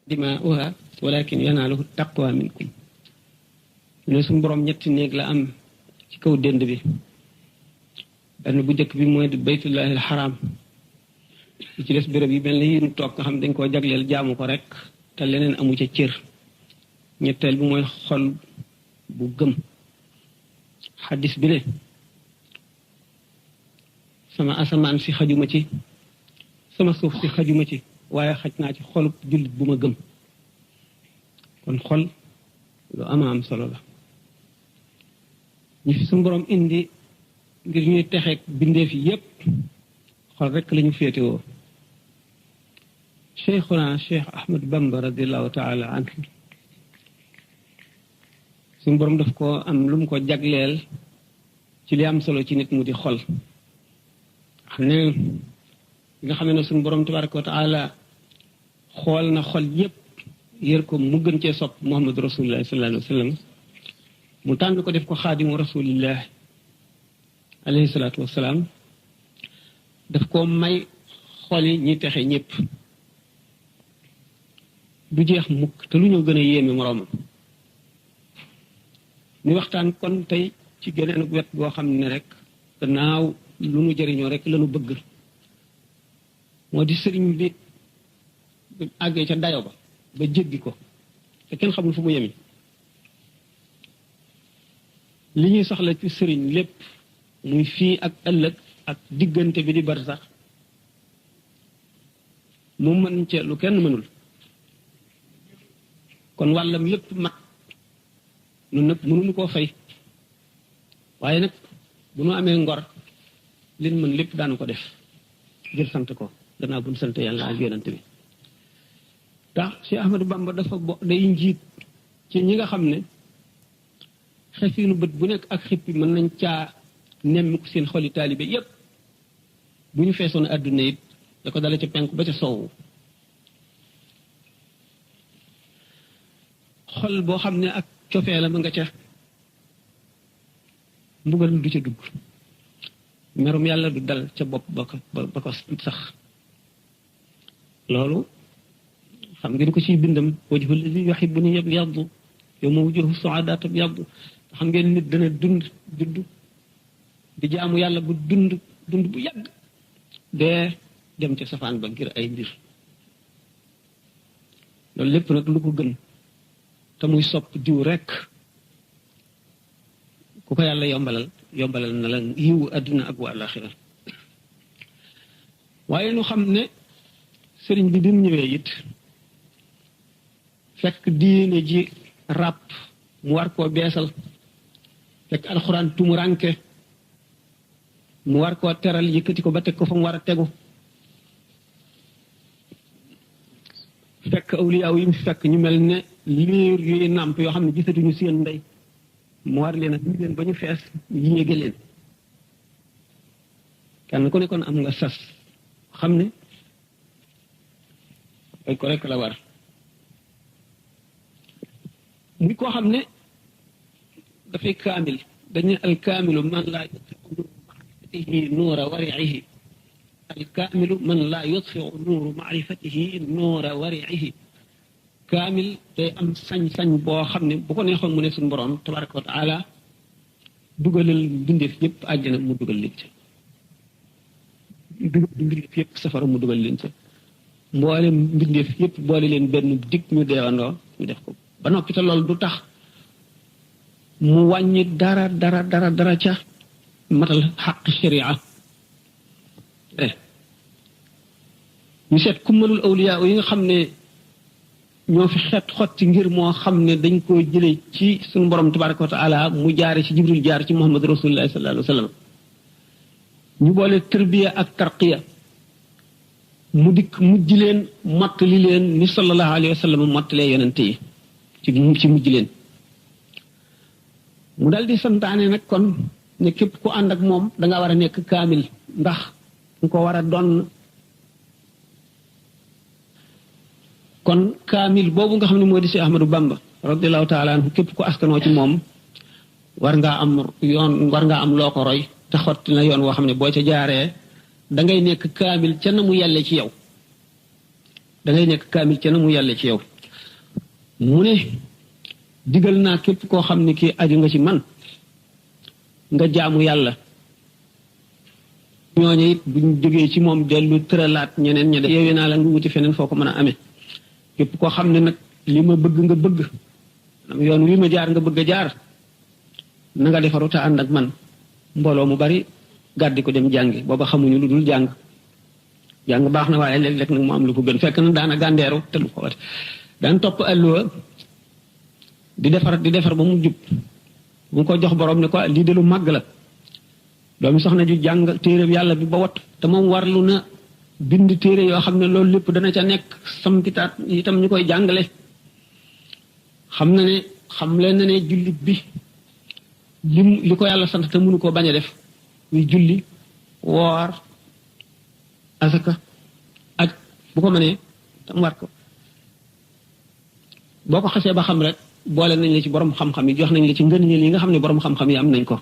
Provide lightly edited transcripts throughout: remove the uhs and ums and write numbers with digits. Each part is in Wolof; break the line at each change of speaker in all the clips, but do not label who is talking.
dimaa'uha walakin yanaaluhu taqwa minkum ne suñu borom ñetti néeg la am ci kaw dënd bi benn bu njëkk bi mooy baytullahi alxaram li ci des béréb yi mel ni yi ñu toog nga xam dañ koo jagleel jaamu ko rek te leneen amu ca cër ñetteel bi mooy xol bu gëm xaddis bi ne sama asamaan si xajuma ci sama suuf si xajuma ci waaye xaj naa ci xolub jullit bu ma gëm kon xol lu ama am solo la ñi fi suñu borom indi ngir ñuy texeek bindeef yi yépp xol rekk lañu féetewoo cheikhuna cheikh ahmad bamba radiallahu taala anhu suñu borom daf ko am lu mu ko jagleel ci li am solo ci nit mu di xol xam ne nga xam ne suñu borom tabaraka wa taala xool na xol yépp yër ko mu gën cee sopp muhammad rasulullah sallallahu alayhi wa sallam mu tànn ko def ko xaadimu rasulillah alayhi salaatu wasalaam daf ko may xol yi ñi texe ñépp du jeex mukk te lu ñëw gën a yéeme moroomam ñu waxtaan kon tey ci geneen wet boo xam ne rek gannaaw lu nu jëriñoo rek lanu bëgg moo di sëriñ bi àggee ca dayo ba jéggi ko te kenn xamul fu mu yemi li ñuy soxla ci sëriñ lépp muy fii ak ëllëg ak diggante bi di bar sax mu mën ca lu kenn mënul kon wàllam lépp mat nun nag mënuñu koo fay waaye nag bu nu amee ngor liñ mën lépp daanu ko def ngir sant ko gannaaw buñ sant yàlla ak yonante bi tax Cheikh Ahmadou Bamba dafa day njiit ci ñi nga xam ne xefiinu bët bu nekk ak xippi mën nañ caa nemmi ko seen xoli taalibe yépp bu ñu feesoon àdduna it da ko dale ca penku ba ca sowwu xol boo xam ne ak cofee la ma nga ca mbugal du ca dugg merum yàlla du dal ca bopp ba ko sax loolu xam ngeen ko ciy bindam wajhu llazi yuhibbuni yabyaddu yawma wujuhu su'adaa tabyaddu xam ngeen nit dana dund di jaamu yàlla bu dund bu yàgg dee dem ca safaan ba ngir ay mbir loolu lépp nag lu ko gën te muy sopp diw rekk ku ko yàlla yombalal na la yiwu àdduna ak wa àllaaxira waaye nu xam ne sëriñ bi mu ñëwee it fekk diine ji ràpp mu war koo beesal fekk alxuraan tumuranke mu war koo teral yëkkati ko ba teg ko fa mu war a tegu fekk awliyaaw yi mu fekk ñu mel ne liir yuy nàmp yoo xam ne gisatuñu seen ndey mu war leen a ñu leen ba ñu fees yéege leen kenn ku ne kon am nga sas xam ne ay ko rek la war muy koo xam ne dafay kaamil dañu al kaamilu man laa yutfiu nuura wariihi al kaamilu man laa yutfiu nuuru maarifatihi nuura wariihi kaamil day am sañ-sañ boo xam ne bu ko neexoon mu ne suñu borom tabaraka wa taala dugalal mbindeef yépp àjjana mu dugal leen ca dugal mbindeef yépp safara mu dugal leen ca mboole mbindeef yépp boole leen benn dig ñu deewandoo ñu def ko ba noppi te loolu du tax mu wàññi dara ca matal xaq sharia ñu seet ku mënul awliyaa yi nga xam ne ñoo fi xeet xotti ngir moo xam ne dañ koo jële ci suñu borom tabaraka wa taala mu jaare ci jibril jaar ci muhammad rasulullah sallallahu alayhi wa sallam ñu boole tërbiya ak tarqiya mu dikk mujj leen mottali leen ni sallallahu alayhi wa sallam mottalee yonente yi ci mujj leen mu dal di santaane nag kon ne képp ku ànd ak moom danga war a nekk kaamil ndax nga ko war a doon kon kaamil boobu nga xam ne moo di si Ahmadou Bamba radiallahu taala anhu képp ku askanoo ci moom war ngaa am loo ko roy te xotti na yoon woo xam ne boo ca jaaree dangay nekk kaamil ca na mu yàlle ci yow mu ne digal naa képp koo xam ne kii aju nga ci man nga jaamu yàlla ñooñu it buñ jógee ci moom dellu tëralaat ñeneen ña yeewee naa la nga wuti feneen foo ko mën a amee képp koo xam ne nag li ma bëgg nga bëgg am yoon wi ma jaar nga bëgg a jaar na nga defaru te ànd ak man mbooloo mu bari gàddi ko dem jàngi booba xamuñu lu dul jàng baax na waaye léeg-léeg nag mu am lu ko gën fekk na daana gàndeeru te du ko wate daan topp alluwa di defar ba mu jub mu ko jox borom ne ko lii de lu màgg la doomi soxna ju jàng téere yàlla bi ba wat te moom warlu na bind téere yoo xam ne loolu lépp dana ca nekk sampitaat itam ñu koy jàngale xam leen na ne jullit bi li ko yàlla sant te mënu koo bañ a def muy julli woor asaka ak bu ko mënee tam war ko boo ko xasee ba xam rek boole nañ la ci borom xam-xam yi jox nañ la ci ngëneel yi nga xam ne borom xam-xam yi am nañ ko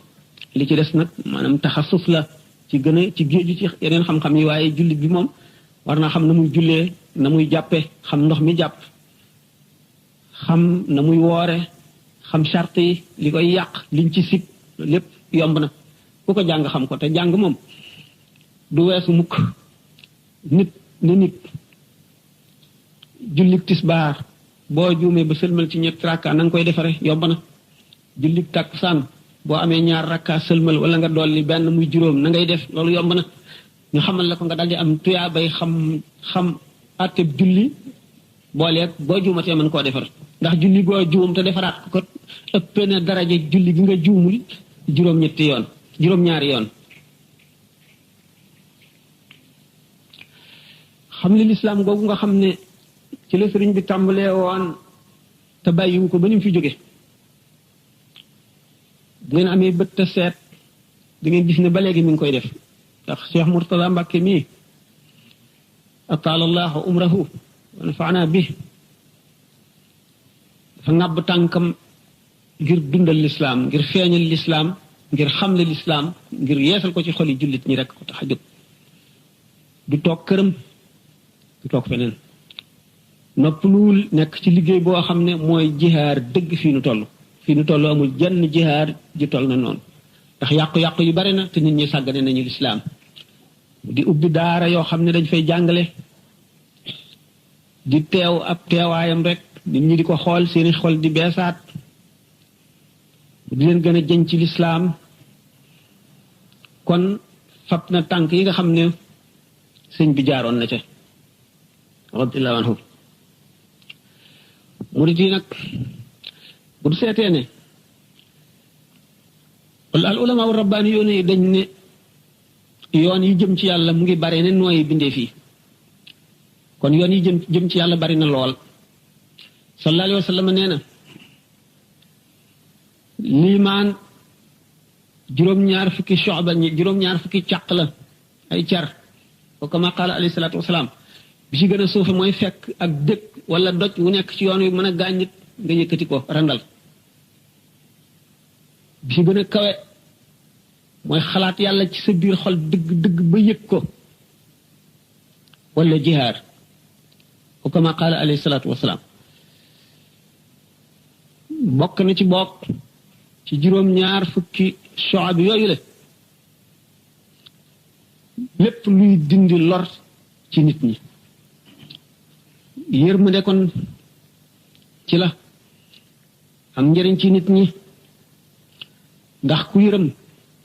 li ci des nag maanaam taxasus la ci gën a ci géeju ci yeneen xam-xam yi waaye jullit bi moom war naa xam na muy jullee na muy jàppe xam ndox mi jàpp xam na muy woore xam charte yi li koy yàq liñ ci sib lépp yomb na ku ko jàng xam ko te jàng moom du weesu mukk nit jullit tisbaar boo juumee ba sëlmal ci ñetti rakka na nga koy defare yomb na jullit takkusaan boo amee ñaar rakka sëlmal wala nga dolli benn muy juróom na ngay def loolu yomb na ñu xamal la ko nga daldi am tuyaa bay xam àtteb julli booleeg boo juumatee mën koo defar ndax julli goo juum te defaraat ko ëpp na daraja julli gi nga juumul juróom-ñaari yoon xam li lislaam googu nga xam ne ci la sëriñ bi tàmbalee woon te bàyyiwu ko ba ni mu fi jóge bu ngeen amee bët te seet da ngeen gis ne ba léegi mi ngi koy def ndax Cheikh Mourtada Mbacke mii ataalallahu umrahu wa nafaana bi dafa ŋàbb tànkam ngir dundal lislaam ngir feeñal lislaam ngir xamle lislaam ngir yeesal ko ci xoli jullit ñi rek ko tax a jóg du toog këram du toog feneen noppaluwul nekk ci liggéey boo xam ne mooy jihaar dëgg fii nu toll amul jenn jihaar ji toll na noonu ndax yàqu-yàqu yu bari na te nit ñi sàggane nañu lislaam di ubbi daara yoo xam ne dañ fay jàngale di teew ab teewaayam rek nit ñi di ko xool seeni xol di beesaat di leen gën a jëñ ci lislaam kon fab na tànk yi nga xam ne sëñ bi jaaroon na ca radiyallahu anhu murit yi nag bu du seetee ne al ulama wa rabbaani yoon yi dañ ne yoon yi jëm ci yàlla mu ngi bare ne nooyi bindee fii kon yoon yi jëm ci yàlla bari na lool sallallahu alayhi wa sallam nee na liimaan juróom-ñaar fukki shu'ba juróom-ñaar fukki càq la ay car wa kama qaala alayhi salaatu wasalaam bi ci gën a suufe mooy fekk ak dëkk wala doj wu nekk ci yoon wi mën a gaañ nit nga yëkkati ko randal bi ci gën a kawe mooy xalaat yàlla ci sa biir xol dëgg ba yëg ko wala jihaar wa kama qaala alayhi salaatu wasalaam bokk na ci bokk ci juróom-ñaar fukki shu'ab yooyu la lépp luy dindi lor ci nit ñi yërmande kon ci la am njëriñ ci nit ñi ndax ku yërëm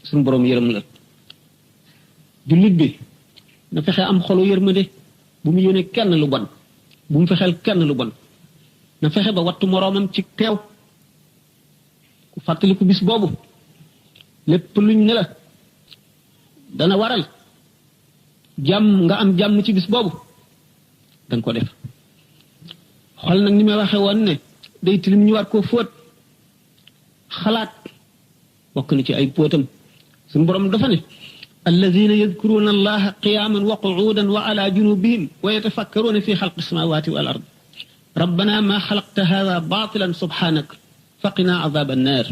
suñu boroom yërëm la jullit bi na fexe am xolu yërmande bu mu yónnee kenn lu bon bu mu fexeel kenn lu bon na fexe ba wattu moroomam ci teew ku fàttaliku bis boobu lépp luñ ne la dana waral jàmm nga am jàmm ci bis boobu danga ko def xol nag ni may waxe woon ne day tilim ñu war koo fóot xalaat bokk na ci ay póotam suñu borom dafa ne alladina yadkuruna allaha qiyaman wa qu'udan wa ala junubihim wa yatafakkaruna fi xalqi samawati wal ard rabbana ma xalaqta hada batilan subhanak faqina azab annar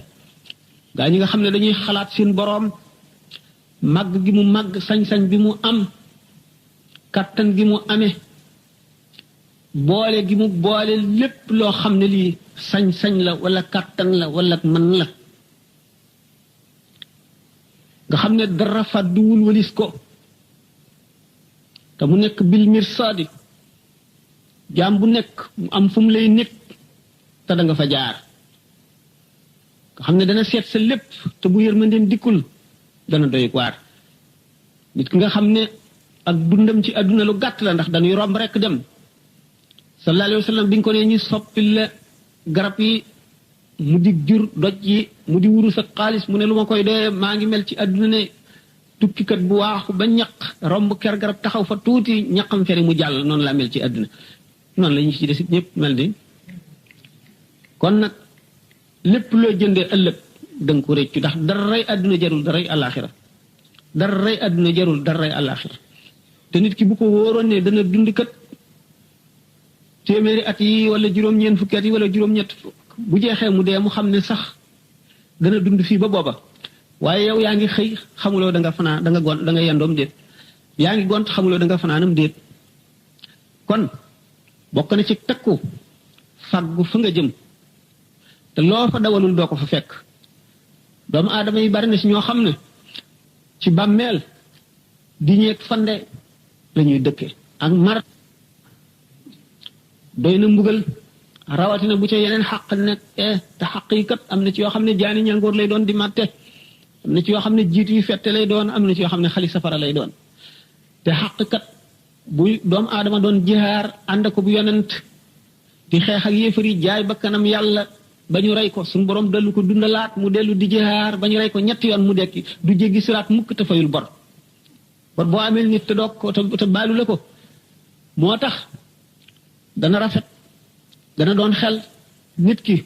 gaa ñi nga xam ne dañuy xalaat seen boroom màgg gi mu màgg sañ-sañ bi mu am kattan gi mu amee boole gi mu boole lépp loo xam ne lii sañ-sañ la wala kàttan la wala mën la nga xam ne dara fàdduwul walis ko te mu nekk bil mirsaadi jaam bu nekk mu am fu mu lay nekk te da nga fa jaar nga xam ne dana seet sa lépp te bu yërmandeem dikkul dana doy waar nit ki nga xam ne ak dundam ci àdduna lu gàtt la ndax dañuy romb rekk dem sallallahu alayhi wa sallam bi nga ko nee ñi soppil la garab yi mu di jur doj yi mu di wurus ak xaalis mu ne lu ma koy doyee maa ngi mel ci àdduna ne tukkikat bu waaxu ba ñaq romb ker garab taxaw fa tuuti ñaqam fere mu jàll noonu laa mel ci àdduna noonu la ñu ci desit ñëpp mel ni kon nag lépp loo jëndee ëllëg danga ko réccu ndax daray àdduna jarul daray àllaaxira daray àdduna jarul daray àllaaxira te nit ki bu ko wóoroon ne dana dund kat téeméeri at yi wala juróom-ñeent fukki at yi wala juróom-ñett bu jeexee mu dee mu xam ne sax dana dund fii ba booba waaye yow yaa ngi xëy xamuloo da nga fanaan da nga gont da nga yendoom déet yaa ngi gont xamuloo da nga fanaanam déet kon bokk na ci takku faggu fa nga jëm te loo fa dawalul doo ko fa fekk doomu aadama yi bari na si ñoo xam ne ci bàmmeel di ñeeg fande la ñuy dëkke ak mar doy na mbugal rawatina bu ca yeneen xaq nekk te xaq yi kat am na ci yoo xam ne jaani ñangoor lay doon di màtte am na ci yoo xam ne jiit yu fette lay doon am na ci yoo xam ne xali safara lay doon te xaq kat bu doomu aadama doon jihaar ànd ko bu yonent di xeex ak yéefar yi jaay ba kanam yàlla ba ñu rey ko suñu borom dellu ko dundalaat mu dellu di jihaar ba ñu rey ko ñetti yoon mu dekki du jéggi siraat mukk te fayul bor boo amee nit te doog ko te baalu la ko moo tax dana rafet dana doon xel nit ki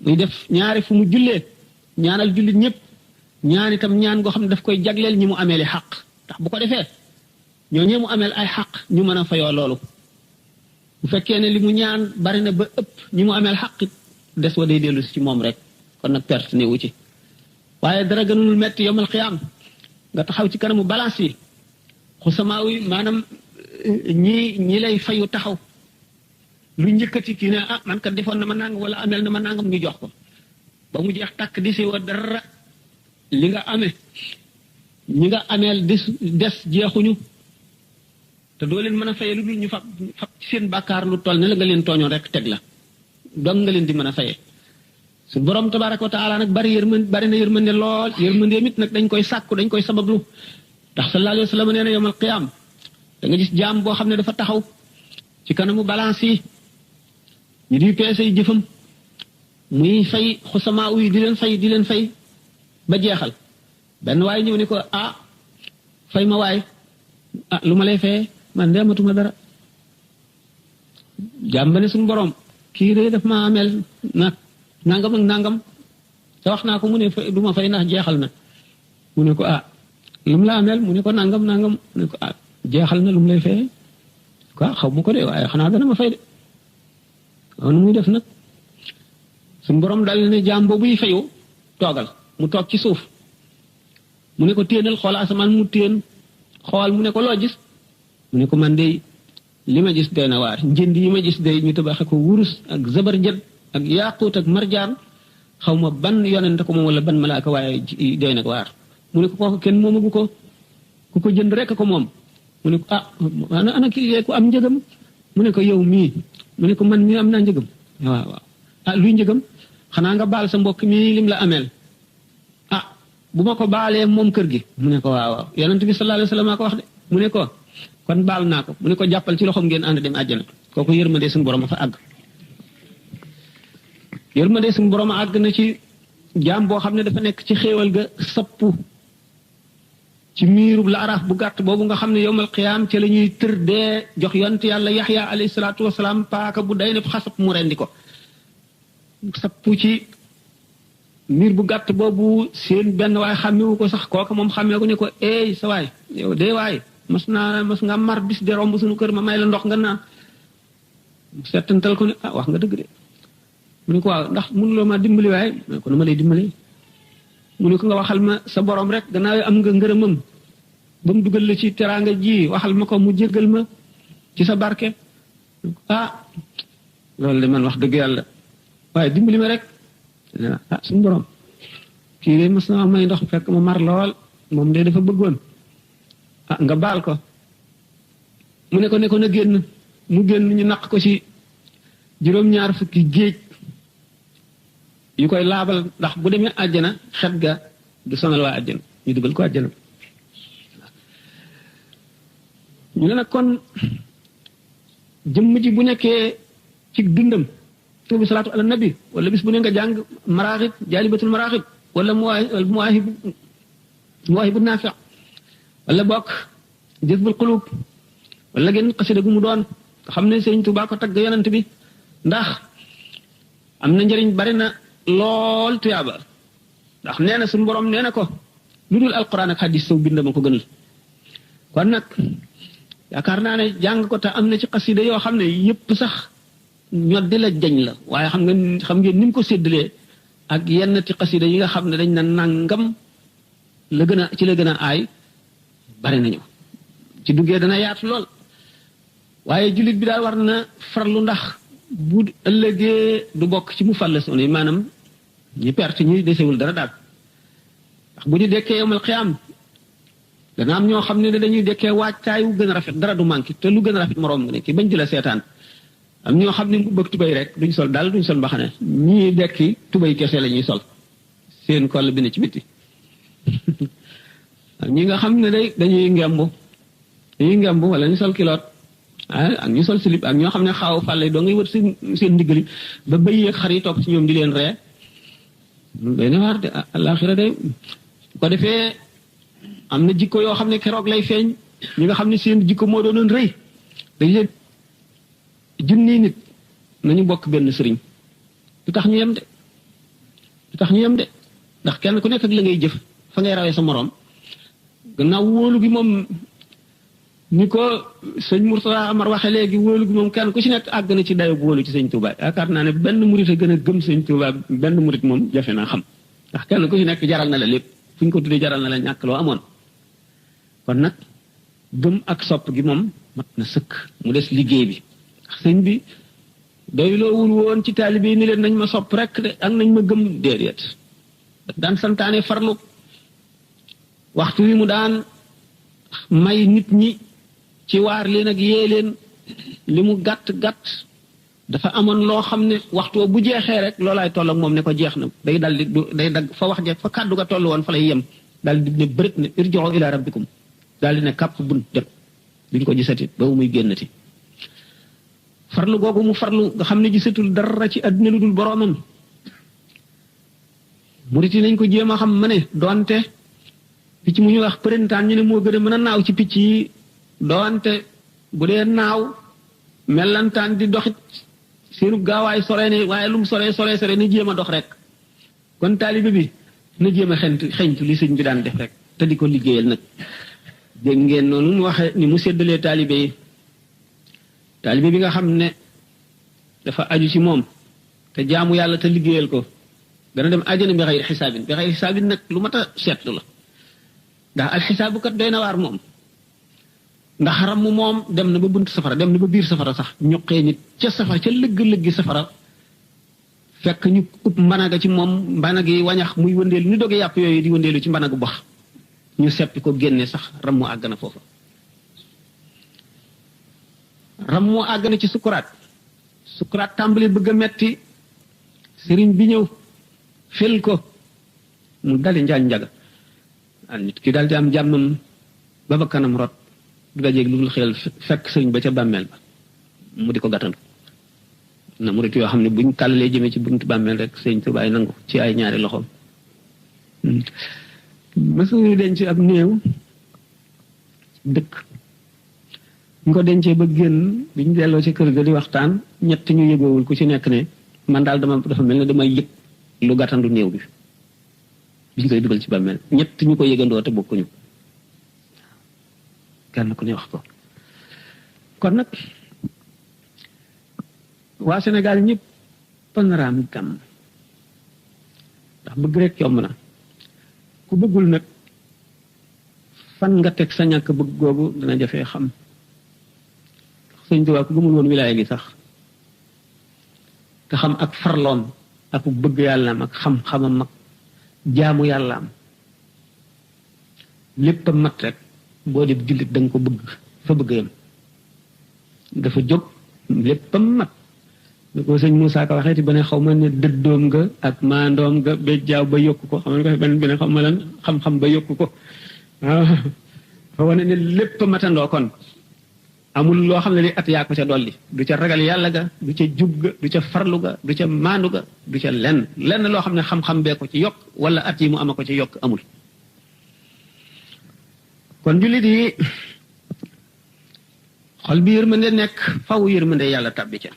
muy def ñaari fu mu jullee ñaanal jullit ñëpp ñaan itam ñaan goo xam ne daf koy jagleel ñi mu ameeli xaq ndax bu ko defee ñoo ñee mu ameel ay xaq ñu mën a fayoo loolu bu fekkee ne li mu ñaan bari na ba ëpp ñi mu ameel xaq des wa day dellu ci moom rek kon nag perte ne wu ci waaye dara gënul metti yowmal xiyaam nga taxaw ci kanamu balance yi xusamaaw yi maanaam ñi lay fayu taxaw lu njëkkati kii ne man kat defoon na ma nangam wala ameel na ma nangam ñu jox ko ba mu jeex tàkk di si wa dara li nga amee ñi nga ameel des jeexuñu te doo leen mën a faye lu dul ñu fab ci seen bàkkaar lu toll ne la nga leen tooñoon rek teg la dong nga leen di mën a faye su borom tabaraka wa taala nag bari na yërmande lool yërmandeem it nag dañ koy sàkku dañ koy sabablu ndax sallallahu alayhi wa sallam nee na yawmal qiyaam da nga gis jaam boo xam ne dafa taxaw ci kanamu balance yi ñu di peese yi jëfam muy fay xusamaa yi di leen fay ba jeexal benn waay ñëw ne ko fay ma waay lu ma lay fayee man de amatuma dara jaam ba ne suñu borom kii de daf ma ameel nag nangam ak nangam te wax naa ko mu ne du ma fay ndax jeexal na mu ne ko lu mu la ameel mu ne ko nangam mu ne ko jeexal na lu mu lay fayee quoi xaw ma ko de waaye xanaa dana ma fay de nu muy def nag suñu borom dal ne jaam boobuy fayu toogal mu toog ci suuf mu ne ko téenal xool asamaan mu téen xool mu ne ko loo gis mu ne ko man de li ma gis doy na waar njënd yi ma gis day ñu tabaxe ko wurus ak zabarjad ak yaaquut ak marjaan xaw ma ban yonent ko moom wala ban malaaka waaye doy na waar mu ne ko kooku kenn moomagu ko ku ko jënd rek ko moom mu ne ko ana kii ku am njëgam mu ne ko yow mii mu ne ko man mii am naa njëgam waaw luy njëgam xanaa nga baal sa mbokk mii lim la ameel bu ma ko baalee moom kër gi mu ne ko waaw yonent bi sallallahu alayhi wa sallam maa ko wax de mu ne ko kon baal naa ko mu ne ko jàppal ci loxoom ngeen ànd dem àjjana kooku yërmande suñu borom a fa àgg yërmande suñu borom a àgg na ci jaam boo xam ne dafa nekk ci xéewal ga sappu ci miirub la araaf bu gàtt boobu nga xam ne yowmal qiyaam ci la ñuy tër dee jox yonent yàlla yaxya alayhi salaatu wasalaam paaka bu day ne xasab mu rendi ko sappu ci miir bu gàtt boobu seen benn waay xàmmewu ko sax kooka moom xàmmee ko ne ko sa waay yow dee waay mas nga mar bis de romb suñu kër ma may la ndox nga naan settantal ko ne wax nga dëgg de mu ne ko waaw ndax mënuloo ma dimbali waaye mu ne ko nu ma lay dimbali mu ne ko nga waxal ma sa borom rek gannaaw am nga ngërëmam ba mu dugal la ci teraanga ji waxal ma ko mu jéggal ma ci sa barke ah loolu de man wax dëgg yàlla waaye dimbali ma rek ah suñu borom kii de mas na may ndox fekk ma mar lool moom de dafa bëggoon ah nga baal ko mu ne ko na génn mu génn ñu naq ko ci juróom-ñaar fukki géej yu koy laabal ndax bu demee àjjana xet ga du sonal waa àjjana ñu dugal ko àjjana ñu ne nag kon jëmm ji bu nekkee ci dundam tuubi salaatu ala nabi wala bis bu ne nga jàng maraaxib jaalibatul maraaxib wala muwaahibu naafi wala bokk jazbul qulub wala genn xasida gu mu doon nga xam ne Sëriñ Tuubaa ko tagg yonent bi ndax am na njëriñ bari na lool tuyaaba ndax nee na suñu borom nee na ko lu dul alquran ak hadis saw bind ma ko gënal kon nag yaakaar naa ne jàng ko te am na ci xasida yoo xam ne yëpp sax ñoddi la jañ la waaye xam ngeen ni mu ko séddalee ak yenn ci xasida yi nga xam ne dañ na nangam la gën a ci la gën a aay bari nañu ci duggee dana yaatu lool waaye jullit bi daal war na farlu ndax bu ëllëgee du bokk ci mu fàll soon yi maanaam ñi perte ñi desewul dara daal ndax bu ñu dekkee yomal xiyaam dana am ñoo xam ne dañuy dekkee waajtaay wu gën a rafet dara du manqué te lu gën a rafet moroom nga ne ki bañ di la seetaan am ñoo xam ne mu bëgg tubay rek duñ sol daal duñ sol mbaxane ñii dekki tubay kese la ñuy sol seen koll bi ne ci biti ñi nga xam ne dañuy ngemb wala ñu sol kiloot ak ñu sol slip ak ñoo xam ne xaaw fàlle doo ngay wër seen ndiggali ba bëy yeeg xar yi topp ci ñoom di leen ree day na waar de àllaaxira de ko defee am na jikko yoo xam ne keroog lay feeñ ñi nga xam ne seen jikko moo doonoon rëy dañ leen junni nit nañu bokk benn sëriñ du tax ñu yem de ndax kenn ku nekk ak la ngay jëf fa ngay rawee sa moroom gannaaw wóolu gi moom ni ko sëñ Mourtada Amar waxe léegi wóolu gi moom kenn ku ci nekk àgg na ci dayo bu wóolu ci sëñ Touba yaakaar naa ne benn murit a gën a gëm sëñ Touba benn murit moom jafe naa xam ndax kenn ku ci nekk jaral na la lépp fu ñu ko tuddee jaral na la ñàkk loo amoon kon nag gëm ak sopp gi moom mat na sëkk mu des liggéey bi ndax sëñ bi doyloowul woon ci taalibe yi ni leen nañ ma sopp rek de ak nañ ma gëm déedéet daan santaane farlu waxtu wi mu daan may nit ñi ci waar leen ak yee leen li mu gàtt dafa amoon loo xam ne waxtu bu jeexee rek loolaay toll ak moom ne ko jeex na day dal di day dagg fa wax jeex fa kàddu ga toll woon fa lay yem daal di ne bërët ne irji'u ila rabbikum daal di ne kàpp bun dem duñ ko gisati ba muy génnati farlu googu mu farlu nga xam ne gisatul dara ci àddina lu dul boroomam murit yi nañ ko jéem a xam ma ne doonte picc mu ñuy wax përintaan ñu ne moo gën a mën a naaw ci picc yi doonte bu dee naaw mellantaan di doxit seenu gaawaay sore ne waaye lu mu sore ni jéem a dox rek kon taalibe bi na jéem a xeñtu li sëñ bi daan def rek te di ko liggéeyal nag dégg ngeen noonu mu waxe ni mu séddalee taalibe yi taalibe bi nga xam ne dafa aju ci moom te jaamu yàlla te liggéeyal ko dana dem àjjana bi xayri xisaabin nag lu mat a seetlu la ndax alxisaabu kat doy na waar moom ndax ramm moom dem na ba bunt safara dem na ba biir safara sax ñuqee nit ca safara ca lëgg-lëggi safara fekk ñu upp mbanaga ci moom mbanagi wañax muy wëndeelu ni doge yàpp yooyu di wëndeelu ci mbanagu bax ñu seppi ko génne sax rammu àgg na foofa rammu àgg na ci sukuraat tàmbali bëgg a metti sëriñ bi ñëw fel ko mu dali njaañ njaga nit ki daal di am jàmmam ba ba kanam rot du dajeeg lu dul xel fekk sëriñ ba ca bàmmeel ba mu di ko gàttandu na murit yoo xam ne buñ tàllalee jëmee ci buntu bàmmeel rek sëriñ Tuubaa nangu ci ay ñaari loxoom mësuñu denc ab néew dëkk ñu ko dencee ba génn biñ delloo ci kër ga di waxtaan ñett ñu yëgoowul ku ci nekk ne man daal dafa mel ne damay yëg lu gàttandu néew bi biñ koy dugal ci bàmmeel ñett ñu ko yëgandoo te bokkuñu kenn ku ne wax ko kon nag waa Sénégal ñëpp panorama gàmm ndax bëgg rek yomb na ku bëggul nag fan nga teg sa ñàkk bëgg googu dana jafee xam sëñ Tuubaa ku gëmul woon wilaaya gi sax te xam ak farloom ak bëgg yàllaam ak xam-xamam ak jaamu yàllaam lépp a mat rek boo di jullit da nga ko bëgg fa bëgg yam dafa jóg lépp a mat ni ko sëñ Moussa Ka waxeeti ba ne xaw ma ne dëddoom nga ak maandoom nga béjjaaw ba yokku ko xam nga ko benn xaw ma lan xam-xam ba yokku ko waaw fa wane ne lépp a matandoo kon amul loo xam ne li at yaa ko ca dolli du ca ragal yàlla ga du ca jub ga du ca farlu ga du ca maandu ga du ca lenn loo xam ne xam-xam bee ko ci yokk wala at yi mu ama ko ci yokk amul kon jullit yi xol bi yërmande nekk faw yërmande yàlla tàbbi ca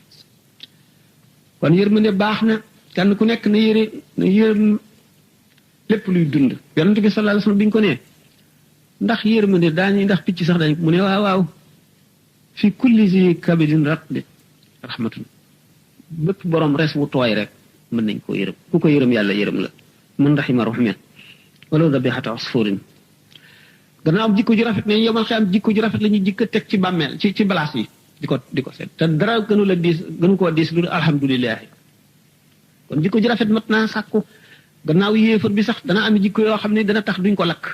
kon yërmande baax na kenn ku nekk na yërëm lépp luy dund yonent bi sallallahu alayhi wasallam bi ñu ko nee ndax yërmande ndax picc sax dañ mu ne waaw fi kulli zi kabidin ratbi rahmatun bépp borom res wu tooy rek mën nañ koo yërëm ku ko yërëm yàlla yërëm la man rahima rahman wala dabihata asfurin gannaaw jikko ju rafet ne yomal xam jikko ju rafet la ñuy jikko teg ci bàmmeel ci balaas yi di ko seet te dara gënu koo diis lu alhamdulilah kon jikko ju rafet mat naa sàkku gannaaw yéefar bi sax dana am jikko yoo xam ne dana tax duñ ko lakk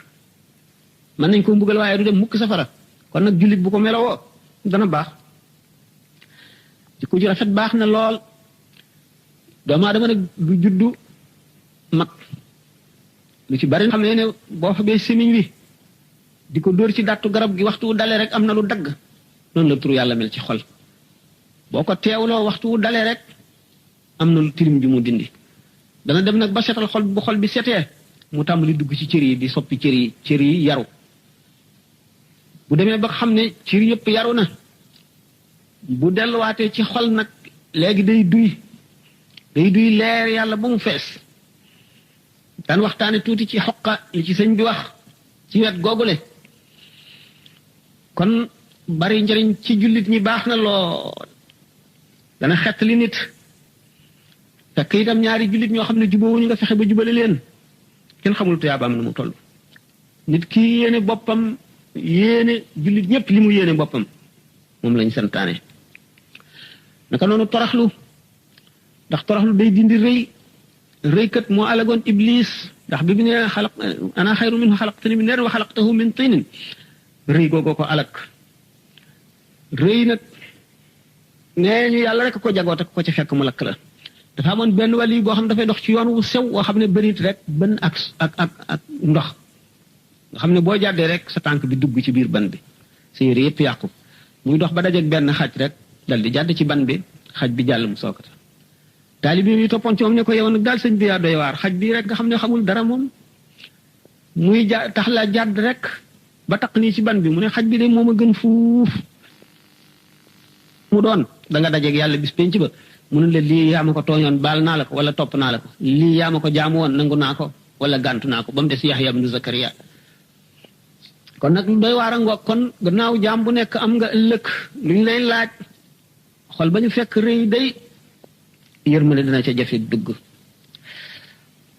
mën nañ ko mbugal waaye du dem mukk safara kon nag jullit bu ko melowoo dana baax jikko ju rafet baax na lool doomu aadama nag du juddu mag lu ci bari xam ne boo fa bee semiñ wi di ko dóor ci dàttu garab gi waxtu wu dalee rek am na lu dagg noonu la turu yàlla mel ci xol boo ko teewloo waxtu wu dalee rek am na lu tilim ju mu dindi dana dem nag ba setal xol bu xol bi setee mu tàmbali dugg ci cër yi di soppi cër yi yaru bu demee ba xam ne cër yëpp yaru na bu delluwaatee ci xol nag léegi day duy leer yàlla ba mu fees daan waxtaane tuuti ci xoqa li ci sëñ bi wax ci wet googule kon bari njëriñ ci jullit ñi baax na lool dana xett li nit fekk itam ñaari jullit ñoo xam ne jubóowuñu nga fexe ba jubale leen kenn xamul tuyaabaam nu mu toll nit ki yéene boppam yéene jullit ñëpp li mu yéene boppam moom lañ santaane naka noonu toroxlu ndax toroxlu day dindi rëykat moo alagoon iblis ndax bi mu ne ana xayru minhu xalaqtani min naar wa xalaqtahu min tinin rëy googoo ko alak rëy nag nee ñu yàlla rek ko jagoo te ko ca fekk mu lakk la dafa amoon benn wàll boo xam ne dafay dox ci yoon wu sew woo xam ne bërit rek bën ak ndox nga xam ne boo jàddee rek sa tànk bi dugg ci biir ban bi sa yére yëpp yàqu muy dox ba dajeeg benn xaj rek dal di jàdd ci ban bi xaj bi jàll mu sookata taalibe yi toppoon ci moom ne ko yow nag daal sëñ bi yaa doy waar xaj bii rek nga xam ne xamul dara moom muy tax la jàdd rek ba taq nii ci ban bi mu ne xaj bi de moom a gën fuuf mu doon da nga dajeeg yàlla bis penc ba mu ne la lii yaa ma ko tooñoon baal naa la ko wala topp naa la ko lii yaa ma ko jaamu woon nangu naa ko wala gàntu naa ko ba mu des Yaxya ibnu Zakariya kon nag doy waar a ngoog kon gannaaw jaam bu nekk am nga ëllëg lu ñu lay laaj xol ba ñu fekk rëy day yërmande dina ca jafe dugg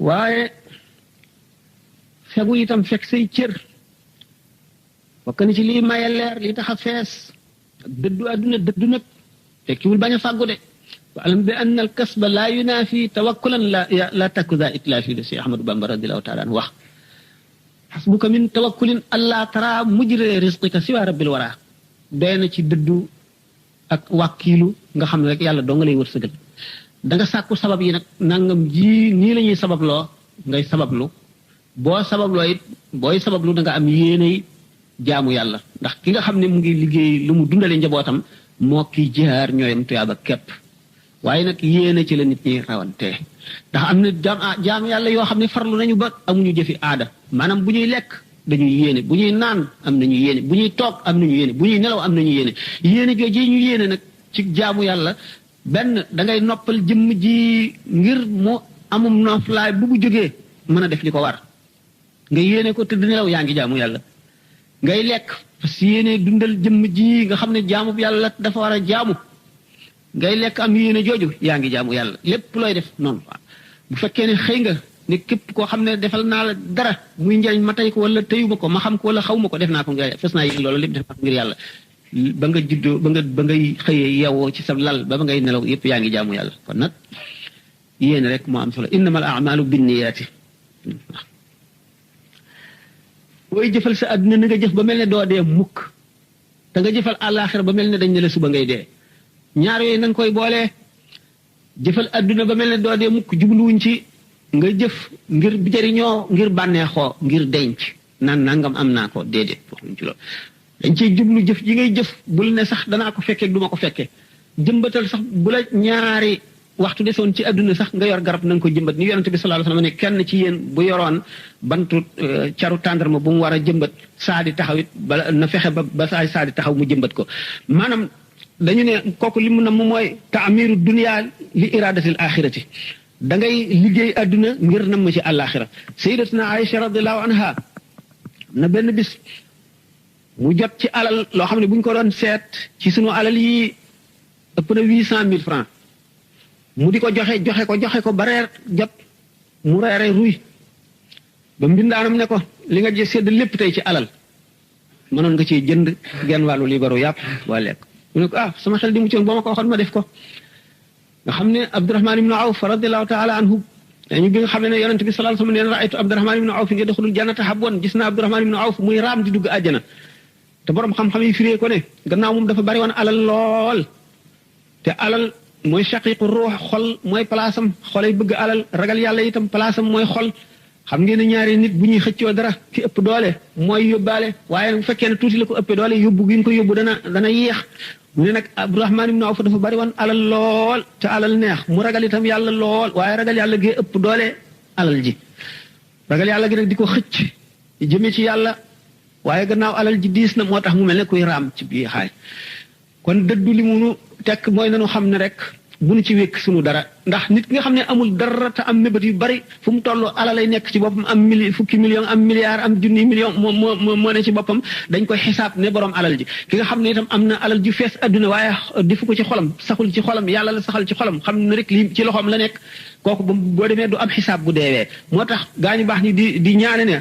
waaye fegu itam fekk say cër bokk na ci lii maye leer lii tax a fees ak dëddu àdduna dëddu nag tekkiwul bañ a fàggu de wa alam bi anna al kasba laa yunaafi tawakkulan la takku za itlaafi de si Ahmadou Bamba radiallahu taala anhu wax xasbuka min tawakkulin allah tara mujre risqika siwa rabbil wara doy na ci dëddu ak wàkkiilu nga xam ne rek yàlla doo nga lay wërsëgal da nga sàkku sabab yi nag nangam ji nii la ñuy sababloo ngay sabablu boo sababloo it booy sabablu da nga am yéenay jaamu yàlla ndax ki nga xam ne mu ngi liggéey lu mu dundale njabootam moo kii jihaar ñooyam tuyaaba képp waaye nag yéene ci la nit ñi rawante ndax am na jaam yàlla yoo xam ne farlu nañu ba amuñu jëfi aada maanaam bu ñuy lekk dañuy yéene bu ñuy naan am nañu yéene bu ñuy toog am nañu yéene bu ñuy nelaw am nañu yéene yéene jooju ñu yéene nag ci jaamu yàlla benn da ngay noppal jëmm ji ngir mu amum noflaay bu jógee mën a def li ko war nga yéene ko tëdd nelaw yaa ngi jaamu yàlla ngay lekk parce que yéene dundal jëmm ji nga xam ne jaamu yàlla dafa war a jaamu ngay lekk am yéene jooju yaa ngi jaamu yàlla lépp looy def noonu bu fekkee ne xëy nga ne képp koo xam ne defal naa la dara muy njariñ ma tey ko wala tëyu ma ko ma xam ko wala xaw ma ko def naa ko ngir fes naa yéen loolu lépp def naa ko ngir yàlla ba nga juddoo ba ngay xëyee yewoo ci sa lal ba ngay nelaw yëpp yaa ngi jaamu yàlla kon nag yéen rek moo am solo innamal a'malu binniyaati booy jëfal sa àdduna na nga jëf ba mel ne doo dee mukk te nga jëfal àllaaxira ba mel ne dañ ne la suba ngay dee ñaar yooyu na nga koy boolee jëfal àdduna ba mel ne doo dee mukk jubluwuñ ci nga jëf ngir jëriñoo ngir bànneexoo ngir denc naan nangam am naa ko déedéet waxuñ ci loolu dañ ciy jublu jëf ji ngay jëf bul ne sax danaa ko fekkee du ma ko fekkee jëmbatal sax bu la ñaari waxtu desoon ci àdduna sax nga yor garab na nga ko jëmbat ni yonente bi sallallahu alayhi wasallam ne kenn ci yéen bu yoroon bantu caru tàndarma bu mu war a jëmbat saa di taxaw it bala na fexe ba saa di taxaw mu jëmbat ko maanaam dañu ne kooku li mu na mu mooy taamiru dunia li iradatil axirati da ngay liggéey àdduna ngir nam ma ci àllaaxira sayyidatuna Aïcha radiallahu anha na benn bis mu jot ci alal loo xam ne bu ñu ko doon seet ci sunu alal yi ëpp na 800 000 francs mu di ko joxe ko ba reer jot mu reere ruy ba mbindaanam ne ko li nga ji sedd lépp tey ci alal mënoon nga ciy jënd genn wàllu libaru yàpp waa lekk mu ne ko sama xel di mu coon boo ma ko waxoon ma def ko nga xam ne Abdurahman ibnu Awf radiallahu taala anhu dañu bi nga xam ne yonente bi sallallahu alayhi wasallam nee na raaytu Abdurahman ibnu Awf yadxulul jannata habwan gis naa Abdurahman ibnu Awf muy raam di dugg àjjana te borom xam-xam yi firee ko ne gannaaw moom dafa bari woon alal lool te alal mooy shaqiqu ruux xol mooy palaasam xolay bëgg alal ragal yàlla itam palaasam mooy xol xam ngeen ne ñaari nit bu ñuy xëccoo dara ki ëpp doole mooy yóbbaale waaye bu fekkee ne tuuti la ko ëppee doole yóbbu gi ñu ko yóbbu dana yéex mu ne nag Abdurahman ibnu Awf dafa bari woon alal lool te alal neex mu ragal itam yàlla lool waaye ragal yàlla gee ëpp doole alal ji ragal yàlla gi nag di ko xëcc jëme ci yàlla waaye gannaaw alal ji diis na moo tax mu mel ne kuy raam ci bii xaay kon dëddu li munu tekk mooy nanu xam ne rek bu nu ci wékk sunu dara ndax nit ki nga xam ne amul dara te am mébét yu bari fu mu toll alal lay nekk ci boppam am fukki million am milliard am junni million moo ne ci boppam dañ koy xisaab ne borom alal ji ki nga xam ne itam am na alal ju fees adduna waaye defu ko ci xolam saxul ci xolam yàlla la saxal ci xolam xam ne rek lii ci loxoom la nekk kooku boo demee du am xisaab bu deewee moo tax gaañu baax ni di ñaane ne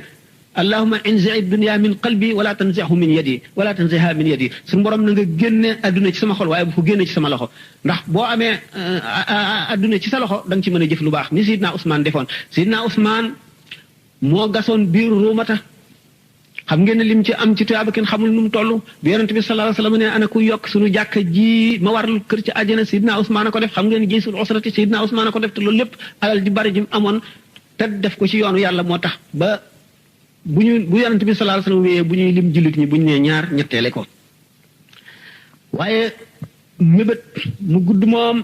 allahumma inzi dunya min qalbi wala tanzihu min yadi wala tanziha min yadi suñu borom na nga génne adduna ci sama xol waaye bu ko génne ci sama loxo ndax boo amee adduna ci sa loxo da nga ci mën a jëf lu baax ni Sidna Ousmane defoon Sidna Ousmane moo gasoon biir ruumata xam ngeen ne lim ci am ci tuyaaba kenn xamul nu mu toll bi yonente bi sallallahu alayhi wasallam ne ana ku yokk suñu jàkka ji ma warlu kër ci àjjana Sidna Ousmane a ko def xam ngeen jaysul usrati Sidna Ousmane a ko def te loolu lépp alal ji bari ji amoon te def ko ci yoonu yàlla moo tax ba bu yonent bi sallallahu alayhi wasallam wéyee bu ñuy lim jullit ñi bu ñu nee ñaar ñetteele ko waaye mébét mu gudd moom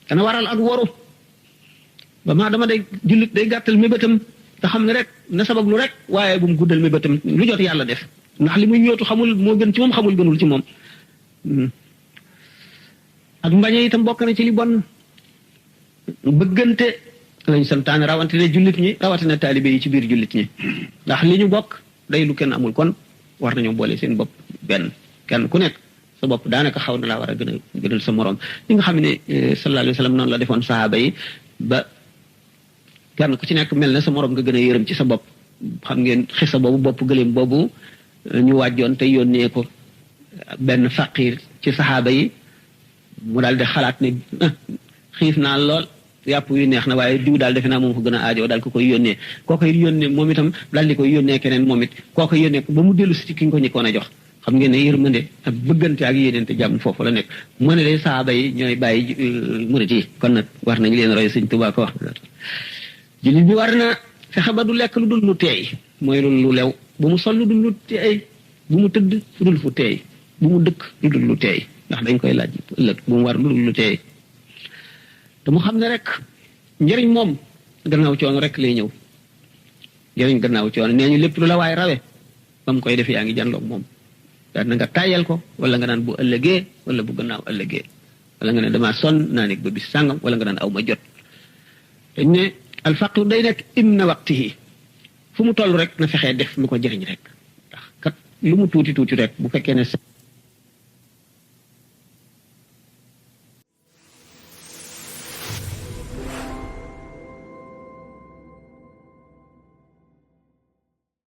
dana waral ak waru ba maa dama day jullit day gàttal mébétam te xam ne rek na sabab lu rek waaye bu mu guddal mébétam lu jot yàlla def ndax li muy ñootu xamul moo gën ci moom xamul gënul ci moom ak mbañe itam bokk na ci li bon bëggante lañ santaane rawatina jullit ñi rawatina taalibe yi ci biir jullit ñi ndax li ñu bokk day lu kenn amul kon war nañoo boole seen bopp benn kenn ku nekk sa bopp daanaka xaw na laa war a gënal sa morom li nga xam ne sallallahu alayhi wa sallam noonu la defoon sahaaba yi ba kenn ku ci nekk mel na sa morom nga gën a yërëm ci sa bopp xam ngeen xisa boobu bopp gëléem boobu ñu wàjjoon te yónnee ko benn faqir ci sahaaba yi mu daal di xalaat ne xiif naa lool yàpp yu neex na waaye diw daal defe naa moom ko gën a aajoo daal ko koy yónnee koo koy yónnee moom itam daal di koy yónnee keneen moom it koo koy yónnee ba mu dellu si ci ki nga ko ñëkkoon a jox xam ngeen ne yërmande ak bëggante ak yéeneente jàmm foofu la nekk mu ne day saaba yi ñooy bàyyi murit yi kon nag war nañ leen roy Sëñ Tuubaa ko wax jullit bi war na fexe ba du lekk lu dul lu teey mooy lu lew bu mu sol lu dul lu teey bu mu tëdd lu dul fu teey bu mu dëkk lu dul lu teey ndax dañ koy laaj ëllëg bu mu war lu dul lu teey te mu xam ne rek njëriñ moom gannaaw coono rek lay ñëw njëriñ gannaaw coono nee ñu lépp lu la waay rawe ba mu koy def yaa ngi janloog moom daal na nga tàyyal ko wala nga naan bu ëllëgee wala bu gannaaw ëllëgee wala nga ne damaa sonn naa nekk ba bis sàngam wala nga naan aw ma jot dañ ne alfaqru day nekk inna waqtihi fu mu toll rek na fexee def lu ko jëriñ rek ndax kat lu mu tuuti tuuti rek bu fekkee ne